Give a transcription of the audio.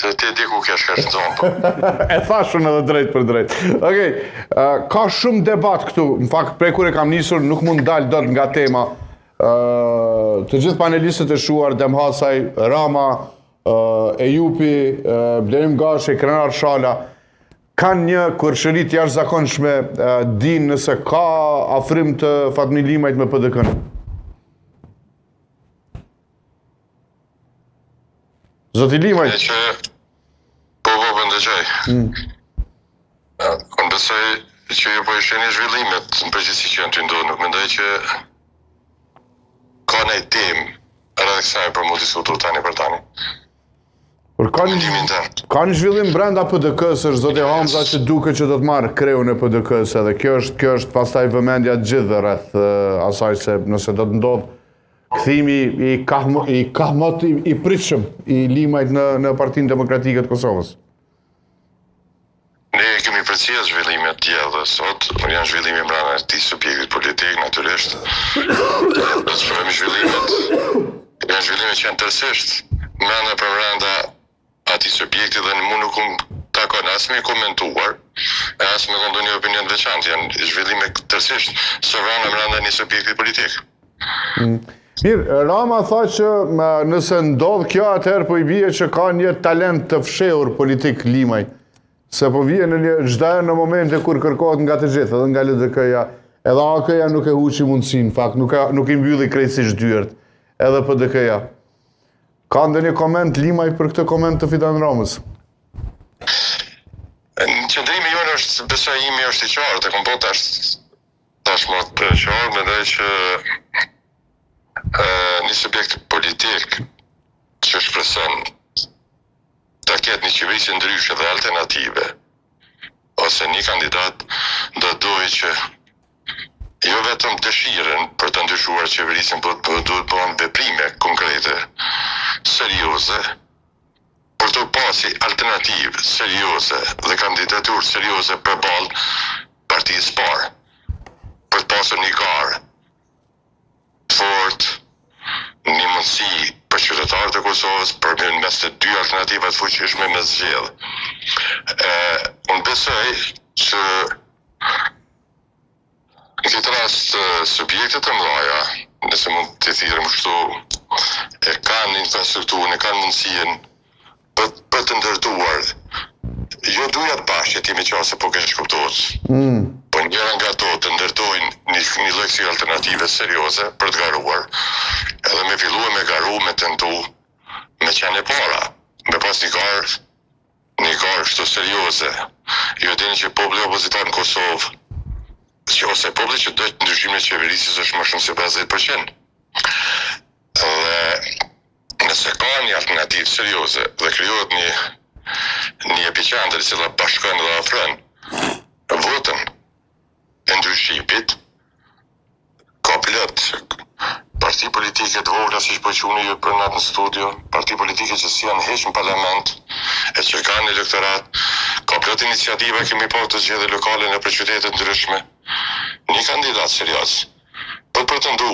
Se ti e di ku ke shka shëndonë, po. e thashë unë edhe drejt për drejt. Okej, ka shumë debat këtu, në fakt prej kur e kam nisur nuk mund dal dot nga tema. të gjithë panelistët e shquar, Demhasaj, Rama, Ejupi, Blerim Gashi, Krenar Shala, kanë një kërshëri të jashtëzakonshme, din nëse ka afrim të Fatmir Limajt me PDK-në. Zoti Limaj. E që, po, po, po, ndëgjoj. Mm. Unë besoj që ju po i shihni zhvillimet në përgjithësi që janë tu ndodhë, nuk mendoj që ka një temë rreth kësaj për mu diskutu tani për tani. Por ka një, ka një zhvillim brenda PDK-së, është zoti Hamza që duket që do të marrë kreun e PDK-së edhe kjo është, kjo është pastaj vëmendja e të gjithëve rreth asaj se nëse do të ndodhë Kthimi i kahmo, i kahmot i, i pritshëm i Limajt në në Partinë Demokratike të Kosovës. Ne kemi përcjellë zhvillimet dje dhe sot, janë zhvillime mbrenda këtij subjektit politik, natyrisht. Do të shohim zhvillimet, janë zhvillime që janë tërësisht mbrenda për mbrenda atij subjekti dhe mu nuk më takon as me komentuar e as me dhënë ndonjë opinion të veçantë, janë zhvillime tërësisht sovrane mbrenda një subjekti politik. Mm. Mirë, Rama tha që nëse ndodh kjo atëherë po i bie që ka një talent të fshehur politik Limaj, se po vjen në një çdo herë në momente kur kërkohet nga të gjithë, edhe nga LDK-ja, edhe AAK-ja nuk e huqi mundësinë, në fakt nuk e, nuk i mbylli krejtësisht dyert, edhe PDK-ja. Ka ndonjë koment Limaj për këtë koment të Fidan Ramës? Qëndrimi jonë është, besoj imi është i qartë, e kom bo tash tashmë të qartë, mendoj që e, një subjekt politik që shpreson ta ketë një qeverisje ndryshe dhe alternative, ose një kandidat do duhej që jo vetëm dëshirën për të ndryshuar qeverisjen, por duhet të bëhen veprime konkrete, serioze, për të pasi alternativë serioze dhe kandidaturë serioze përballë partisë parë, për të pasur një garë fort, një mundësi për qytetarët e Kosovës për në mes të dy alternativa të fuqishme me zgjedh. E, unë besoj që në këtë rast subjektet e mëdha, nëse mund t'i thirrem kështu, e kanë infrastrukturën, e kanë mundësinë për, për të ndërtuar jo dyja bashkë të jemi qartë se po keqkuptohet. Mm. Po njëra nga to të ndërtojnë një, një lloj si alternative serioze për të garuar, edhe me fillue me garu, me tentu, me qenë e para, me pas një garë, një garë kështu serioze. Ju e dini që populli opozitar në Kosovë, që ose populli që do të ndryshimin e qeverisjes është më shumë se 50%. Dhe nëse ka një alternativë serioze dhe krijohet një një epiqendër e cila bashkon dhe afron votën e ndryshimit, ka plot parti politike të vogla siç po quni ju për natë në studio, parti politike që s'janë hiç në parlament e që kanë elektorat, ka plot iniciativa kemi pa të zgjedhje lokale nëpër qytete të ndryshme. Një kandidat serioz për pretendu.